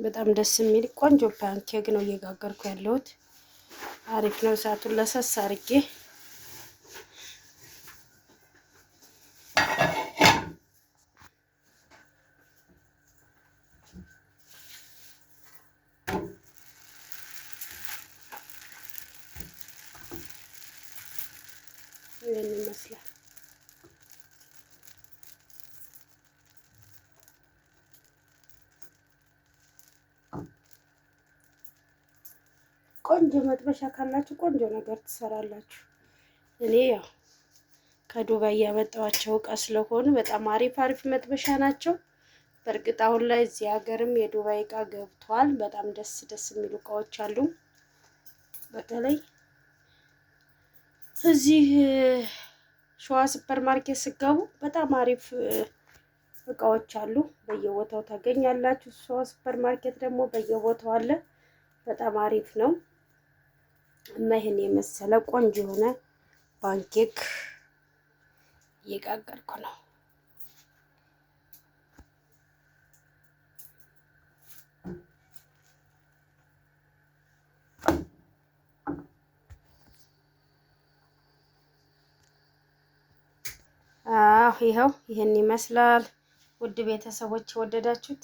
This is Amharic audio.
በጣም ደስ የሚል ቆንጆ pancake ነው እየጋገርኩ ያለሁት። አሪፍ ነው። እሳቱን ለሰስ አድርጌ ይህን ይመስላል። ቆንጆ መጥበሻ ካላችሁ ቆንጆ ነገር ትሰራላችሁ። እኔ ያው ከዱባይ ያመጣኋቸው እቃ ስለሆኑ በጣም አሪፍ አሪፍ መጥበሻ ናቸው። በእርግጥ አሁን ላይ እዚህ ሀገርም የዱባይ እቃ ገብቷል። በጣም ደስ ደስ የሚሉ እቃዎች አሉ። በተለይ እዚህ ሸዋ ሱፐር ማርኬት ስገቡ በጣም አሪፍ እቃዎች አሉ። በየቦታው ታገኛላችሁ። ሸዋ ሱፐር ማርኬት ደግሞ በየቦታው አለ። በጣም አሪፍ ነው እና ይህን የመሰለ ቆንጆ የሆነ pancake እየጋገርኩ ነው። አዎ ይኸው ይህን ይመስላል። ውድ ቤተሰቦች ወደዳችሁት?